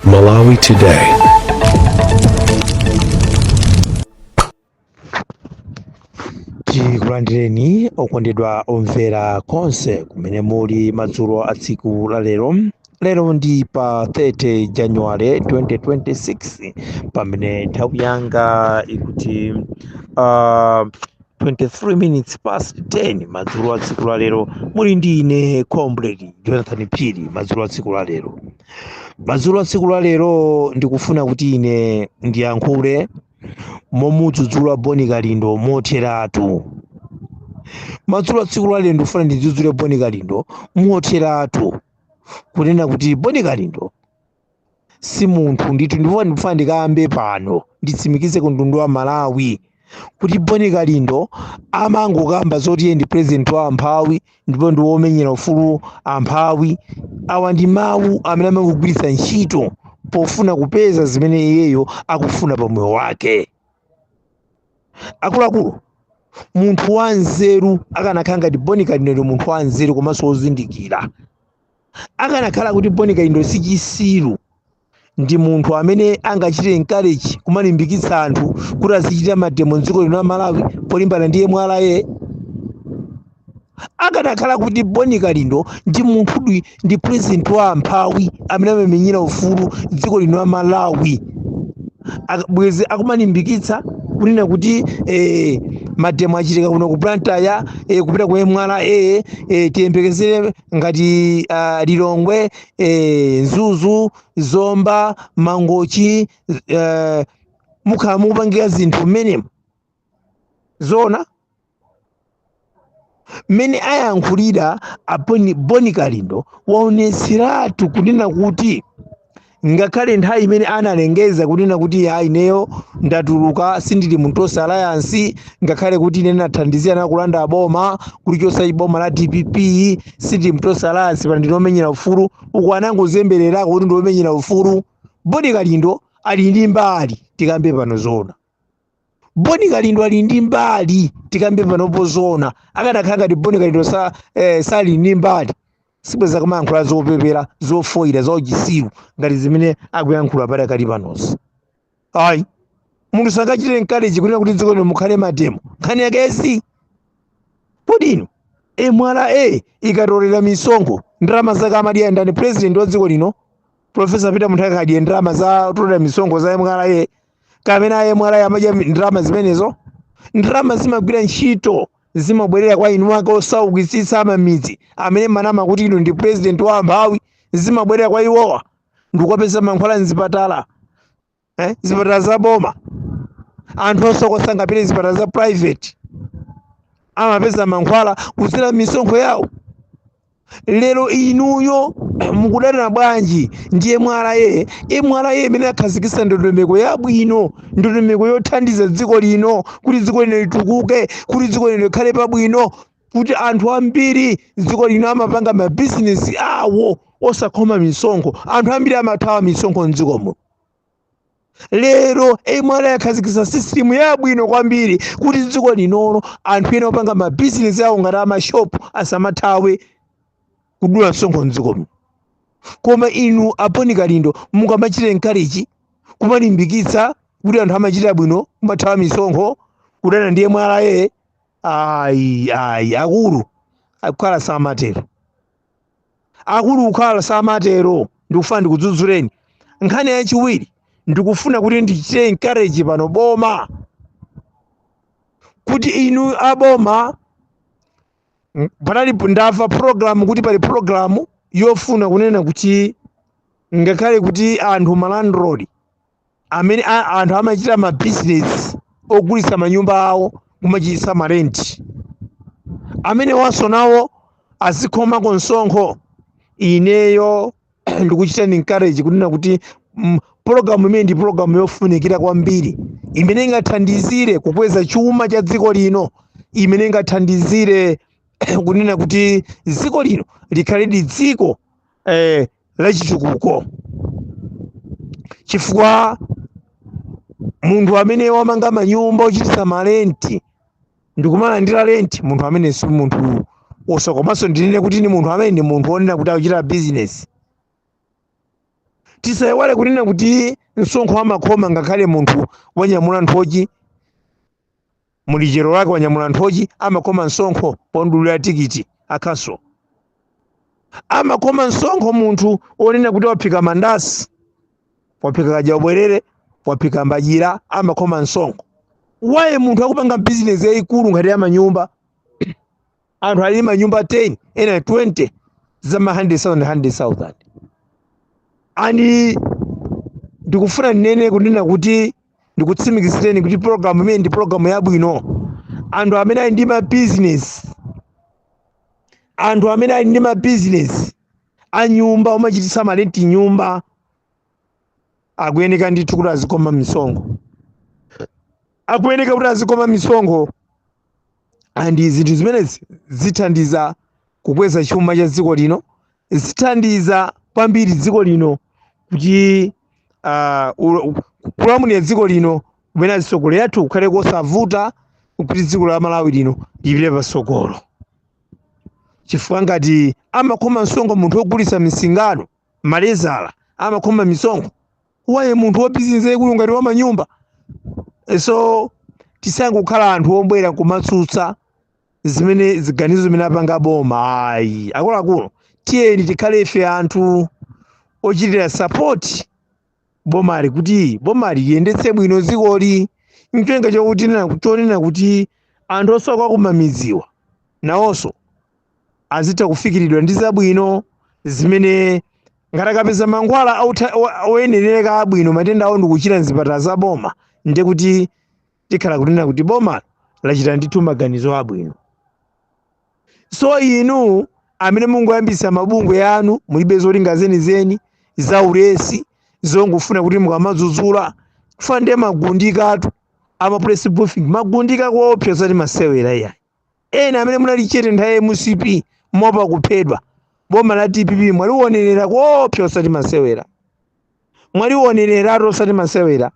Malawi Today. Tikulandireni okondedwa omvera konse kumene muli madzulo a tsiku la lero. Lero ndi pa 30 January 2026, pamene nthawi yanga ikuti 23 minutes past 10 madzulo a tsiku la lero. Muli ndi ine Comrade Jonathan Phiri madzulo a tsiku la lero. Madzulo a tsiku la lero ndikufuna kuti ine ndiyankhule momudzudzula Boni Kalindo motheratu. Madzulo a tsiku la lero ndikufuna ndidzudzule Boni Kalindo motheratu, kunena kuti Boni Kalindo si munthu ndithu. Ndipo ndikufuna ndikambe pano, nditsimikize ku mtundu wa Malawi kuti Boni Kalindo amangokamba zoti iye ndi president wa amphawi ndipo ndi womenyera ufulu amphawi. Awa ndi mawu amene amangogwiritsa ntchito pofuna kupeza zimene iyeyo akufuna pa moyo wake. Akuluakulu, munthu wanzeru akanakhala ngati Boni Kalindo ndi munthu wanzeru komanso wozindikira, akanakhala kuti Boni Kalindo si chisiru, ndi munthu amene angachite encourage, kumalimbikitsa anthu kuti azichita mademo mdziko lino la Malawi polimbana ndi MRA? Akanakhala kuti Boni Kalindo ndi munthu, ndi president wa amphawi amene amamenyera ufulu dziko lino la Malawi, bwezi akumalimbikitsa kunena kuti mademo achitika kuno ku Blantyre, kupita ku MRA, tiyembekezere ngati Lilongwe, Mzuzu, Zomba, Mangochi, mukhala mukupangira zinthu mmenemo. Zona mmene ayankhulira a Boni Kalindo waonetseratu kunena kuti ngakhale nthawi imene analengeza kunena kuti ya ineyo ndatuluka, sindili mu Tonse Alliance, ngakhale kuti ine nathandizira na kulanda boma, kulichosa boma la DPP, sindili mu Tonse Alliance, pano ndinomenyera ufulu, uku anangozembererako kuti ndiomenyera ufulu. Boni Kalindo ali ndi mbali, tikambe pano zona. Boni Kalindo ali ndi mbali, tikambe panopo zona. Akanakhala ngati Boni Kalindo sali ndi mbali, sibweza kumayankhula zopepera, zofoyira, zauchisiru ngati zimene akuyankhula padakali panozi. Ayi, munthu sangachite encourage kunena kuti dziko lino mukhale mademo. Nkhani yake si kodi ino MRA ikatolera misonkho, ndalama zake amadya ndani? President wa dziko lino Professor Peter Mutharika adye ndalama za tolera misonkho za MRA, kapena a MRA amadya ndalama zimenezo? Ndalama zimagwira ntchito, zimabwerera kwa inu ake osaukitsitsa amamidzi amene manama kuti inu ndi president wa amphawi. Zimabwerera kwa iwowa ndikukapeza mankhwala mzipatala, zipatala za boma. Anthu osauka sangapite zipatala za private, amapeza mankhwala kudzera misonkho yawo. Lero inuyo mukudana bwanji ndi MRA? MRA imene yakhazikitsa ndondomeko yabwino, ndondomeko yothandiza dziko lino kuti dziko lino litukuke, kuti dziko lino likhale pabwino, kuti anthu ambiri dziko lino amapanga mabizinesi awo osakhoma misonkho. Anthu ambiri amathawa misonkho mdzikomo. Lero MRA yakhazikitsa system yabwino kwambiri kuti dziko linolo anthu ena opanga mabizinesi awo ngati amashopu asamathawe kudula msonkho mdzikomo. Koma inu a Boni Kalindo mukamachita encourage, kumalimbikitsa kuti anthu amachita bwino kumathawa misonkho, kudana ndi MRA, ayi, ayi, akulu akukhala samatero, akulu kukhala samatero. Ndikufuna ndikudzudzuleni. Nkhani yachiwiri, ndikufuna kuti ndichite encourage pano boma kuti inu aboma, panali ndamva program kuti pali program yofuna kunena kuti ngakhale kuti anthu malandlord amene anthu amachita ma business ogulitsa manyumba awo kumachititsa marenti, amene wanso nawo azikhomako msonkho. Ineyo ndikuchita encourage kunena kuti program imene ndi program yofunikira kwambiri, imene ingathandizire kukweza chuma cha dziko lino, imene ingathandizire kunena kuti dziko lino likhale ndi dziko lachitukuko, chifukwa munthu amene wamanga manyumba ochititsa marenti ndikumalandira renti, munthu amene si munthu wosa. Komanso ndinene kuti ni munthu amene ndi munthu wonena kuti akuchita business. Tisayiwale kunena kuti msonkho amakhoma ngakhale munthu wanyamula nthochi, mulichero lake wanyamula nthochi, amakhoma msonkho pondulira tikiti akhaso. Amakhoma msonkho munthu onena kuti waphika mandasi, waphika kajabwerere, waphika mbajira, amakhoma msonkho. Waye munthu akupanga bizinesi yayikulu ngati ya manyumba, anthu ali manyumba 10, ena 20, zama 100,000 100,000. And ndikufuna ndinene kunena kuti ndikutsimikizireni kuti program imene ndi program yabwino. Anthu amene ali ndi mabizinesi, anthu amene ali ndi mabizinesi a nyumba, omachititsa ma rent nyumba, akuyeneka ndithu kuti azikhoma misonkho, akuyeneka kuti azikhoma misonkho. And zinthu zimenezi zithandiza kukweza chuma cha dziko lino, zithandiza kwambiri dziko lino kuti kulamulira dziko lino kumene atsogoleri athu kukhale kosavuta, kuti dziko la Malawi lino lipite patsogolo. Chifukwa ngati amakhoma msonkho munthu wogulitsa misingano, malezala, amakhoma misonkho, waye munthu wa bizinesi yayikulu ngati wa manyumba? So tisangokhala anthu obwera kumatsutsa zimene ziganizo zimene apanga boma, ayi. Akuluakulu, tiyeni tikhale ife anthu ochitira support bomali kuti bomali liyendetse bwino dzikoli, ncholinga chokuti chonena kuti anthu osauka kumamidziwa nawonso azitha kufikiridwa ndi zabwino zimene ngati akapeza mankhwala oyenereka abwino matenda awo ndikuchira mzipatala za boma, ndiye kuti tikhala kunena kuti boma lachita ndithu maganizo abwino. So inu amene mungoyambisa mabungwe yanu, mulibe zolinga zenizeni, za ulesi, zongofuna kuti mukamadzudzula kufa, ndiye magundikatu ama press briefing, magundika kuopsa zati masewera iyayi. Ena amene munali chete nthawi ya MCP mopa kuphedwa, boma la DPP mwalionerera kuopsa osati masewera, mwalionereratu osati masewera.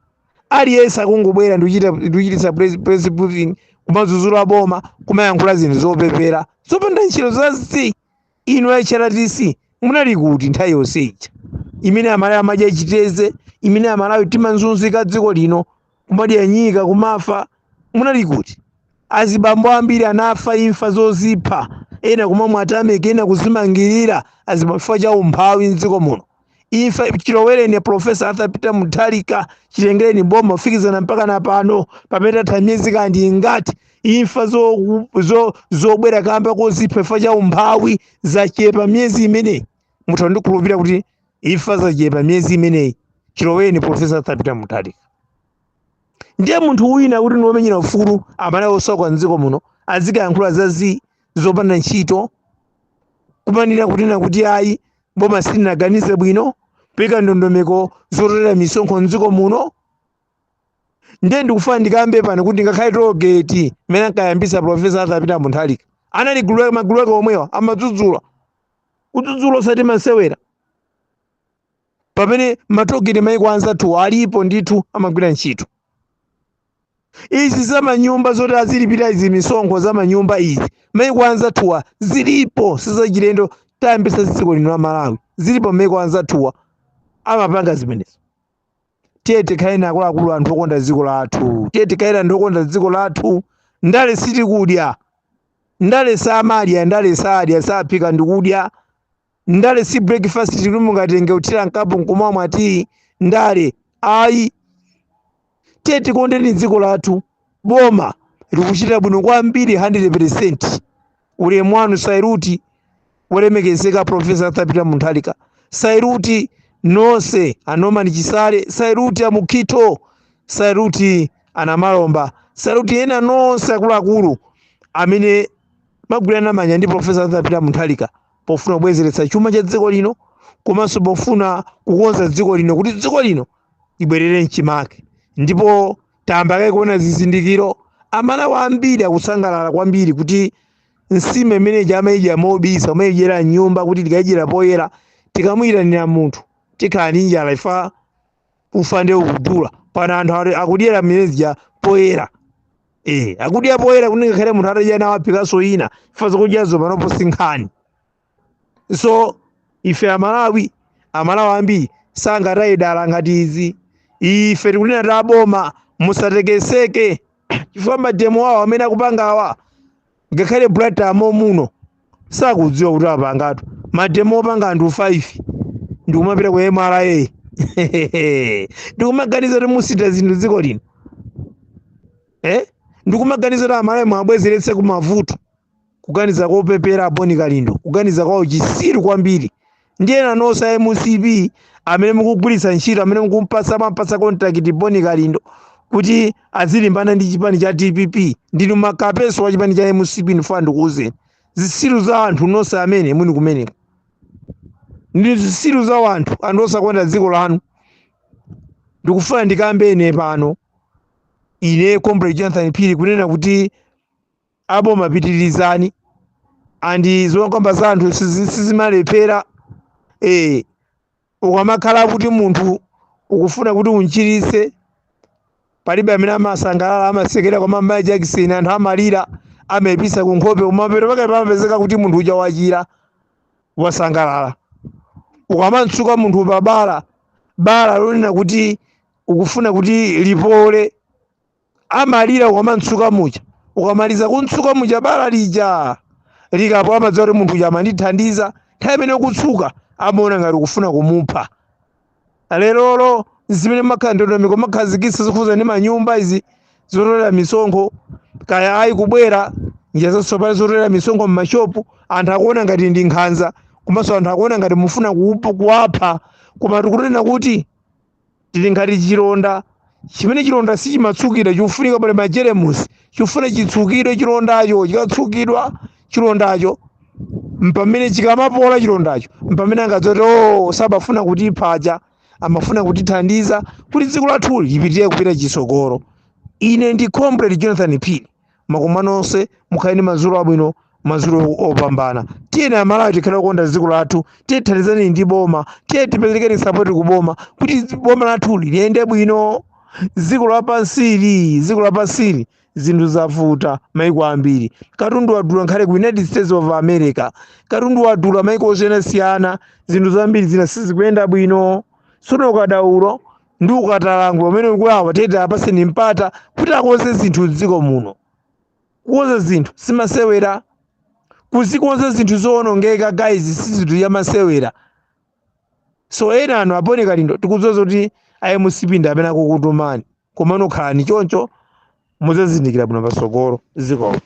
Aliyense akungobwera ndikuchititsa press briefing, kumadzudzula boma, kumayankhula zinthu zopepera zopanda ntchito zazi. Inu HRDC munali kuti nthawi yonse ija imene Amalawi amadya chiteze, imene Amalawi timanzunzika dziko lino, kumadya nyika, kumafa? Munali kuti? Azibambo ambiri anafa imfa zozipha, ena kumamwa atameke, ena kuzimangirira azibambo cha umphawi mdziko muno. Imfa chilowereni Professor Arthur Peter Mutharika, chitengereni boma kufikizana mpaka na pano pamene tatha miyezi kandi ingati, imfa zobwera kamba kozipha imfa cha umphawi zachepa miyezi imeneyi. Mutha ndikhulupirira kuti imfa zachepa miyezi imeneyi chilowereni Professor Arthur Peter Mutharika. Ndiye munthu wina kuti ndiwomenyera ufulu amene osauka mdziko muno azikayankhula zazi zopanda ntchito, kumanira kunena kuti ayi, boma silinaganize bwino pika ndondomeko zotolera misonkho mdziko muno. Ndiye ndikufuna ndikambe pano kuti ngakhale tollgate imene ankayambisa Professor Arthur Peter Mutharika, anali gulu lake, magulu ake omwewa amadzudzula, kudzudzula osati masewera, pamene ma tollgate maiko anzathu alipo ndithu, amagwira ntchito. Izi zamanyumba zoti azilipira izi, misonkho zamanyumba izi, maiko anzathuwa zilipo, sizachilendo tayambisa dziko lino la Malawi. Zilipo maiko anzathuwa, amapanga zimenezo. Tiye tikhale akuluakulu, anthu okonda dziko lathu. Tiye tikhale anthu okonda dziko lathu. Ndale sitikudya, ndale samadya, ndale sadya, saphika ndikudya. Ndale si breakfast tili mungatenge uthira mkapu nkumamwa tii. Ndale ayi. Tiye tikondeni dziko lathu. Boma likuchita bwino kwambiri, 100%. Ulemu wanu, salute wolemekezeka Professor Arthur Peter Mutharika, salute nonse, a Norman Chisale, salute amukhito, salute anamalomba, salute ena nonse akuluakulu amene magwirana manja ndi Professor Arthur Peter Mutharika pofuna kubwezeretsa chuma cha dziko lino, komanso pofuna kukonza dziko lino kuti dziko lino libwerere mchimake. Ndipo tayamba kale kuona zizindikiro. Amalawi ambiri akusangalala kwambiri kuti nsima imeneyi amayidya mobisa, amayidyera mnyumba, kuti tikayidyera poyera, tikamuyitanira munthu tikhala ndi njala, ifa ufa ndiye ukudula. Pano anthu akudyera mmenezija poyera, akudya poyera, kuti ngakhale munthu atadya nawo aphikaso ina, ifa zokudyazo panopo sinkhani. So ife Amalawi, Amalawi ambiri Sangataye dala ngati izi. Ife tikunena taboma, musatekeseke, chifukwa mademo awo amene akupangawa, ngakhale Blatamo muno sakudziwa kuti apangatu mademo opanga anthu 5 ndikumapita ku MRA, ndikumaganiza kuti musintha zinthu dziko lino, eh? Ndikumaganiza kuti Amalawi mwabwezeretse kumavuto. Kuganiza kopepera, a Bon Kalindo, kuganiza kwawo chisiru kwambiri. Ndiye nonse MCP amene mukugwiritsa ntchito, amene mukumpasa, mampasa contract Bon Kalindo kuti azilimbana ndi chipani cha DPP, ndinu makapeso wa chipani cha MCP. Ndifuna ndikuwuzeni, zisiru za anthu nonse amene muli kumeneko, ndi zisiru za wanthu, anthu osakonda dziko lanu. Ndikufuna ndikambe ine pano, ine Comrade Jonathan Phiri, kunena kuti aboma, pitirizani andi zokamba za anthu sizimalephera. Ukamakhala kuti munthu ukufuna kuti unchiritse, palibe amene amasangalala, amasekera kwa mayi Jackson, anthu amalira, amayipisa kunkhope, kumapeto pakati pamapezeka kuti munthu uja wachira, wasangalala. Ukamantsuka munthu pa bala, bala lonena kuti ukufuna kuti lipole, amalira ukamantsuka muja. Ukamaliza kuntsuka muja, bala lija likapo, amadziwa kuti munthu uja amandithandiza. Nthawi imene ukutsuka amaona ngati ukufuna kumupha. Lerolo zimene makhala ndondomeko makhazikitsa zokhuza ndi manyumba izi zotolera misonkho, kaya ayi kubwera njira zatsopano zotolera misonkho m'mashopu, anthu akuona ngati ndi nkhanza, komanso anthu akuona ngati mufuna kuwapha. Koma tikunena kuti tili ngati chilonda chimene chilonda sichimatsukira, chikufunika pale majeremusi, chikufuna chitsukidwe chilondacho. Chikatsukidwa chilondacho, mpamene chikamapola chilondacho, mpamene angadzoti, "Oh, sabafuna kutiphaja, amafuna kutithandiza kuti dziko lathuli lipitirire kupita chitsogolo." Ine ndi Comrade Jonathan Phiri. Makoma nonse, mukhale ndi madzulo abwino, madzulo opambana. Tiyeni Amalawi tikhale kukonda dziko lathu, tiye tithandizani ndi boma, tiye tiperekeni support ku boma kuti boma lathuli liyende bwino. Dziko lapansili, dziko lapansili zinthu zavuta maiko ambiri, katundu wadula. Nkhale ku United States of America katundu wadula, maiko osiyanasiyana zinthu zambiri zina sizikuyenda bwino. Tsono ukadaulo ndi ukatalangwe pamene ukulawa, tete apaseni mpata kuti akonze zinthu m'dziko muno. Kukonza zinthu simasewera, kuzikonza zinthu zowonongeka, guys, si zinthu yamasewera. So ena anu, a Bon Kalindo, tikudziwa kuti MCP ndi amene akukutumani, komano khalani choncho, mudzazindikira bwino patsogolo. Zikomo.